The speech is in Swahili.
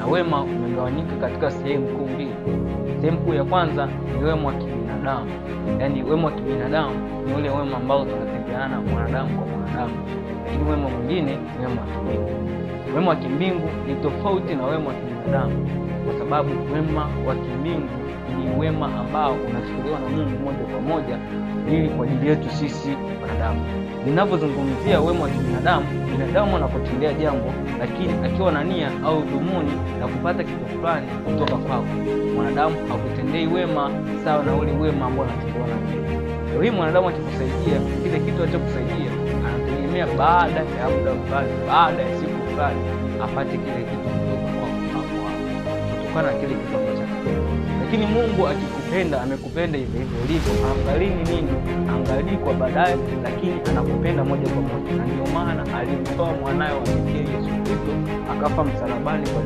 Na wema umegawanyika katika sehemu kuu mbili. Sehemu kuu ya kwanza ni wema wa kibinadamu, yaani wema wa kibinadamu ni ule wema ambao tunatendeana mwanadamu kwa mwanadamu, lakini wema mwingine ni wema wa kimbingu. Wema wa kimbingu ni tofauti na wema wa kibinadamu, kwa sababu wema wa kimbingu ni wema ambao unachukuliwa na Mungu moja kwa moja ili kwa ajili yetu sisi wanadamu. Ninavyozungumzia wema wa kibinadamu, binadamu anapotendea jambo, lakini akiwa na nia au dhumuni la kupata kitu fulani kutoka kwako, mwanadamu hakutendei wema sawa na ule wema ambao anatendewa na Mungu. Leo hii mwanadamu akikusaidia kile kitu alichokusaidia, anategemea baada ya muda fulani, baada ya siku fulani apate kile kitu kutoka kwako hapo hapo, kutokana na kile kitu ambacho anataka. Lakini Mungu akikupenda, amekupenda hivyo hivyo ulivyo, angalii ni nini, angalii kwa baadaye, lakini anakupenda moja kwa moja, na ndio maana alimtoa mwanawe wa pekee Yesu Kristo akafa msalabani kwa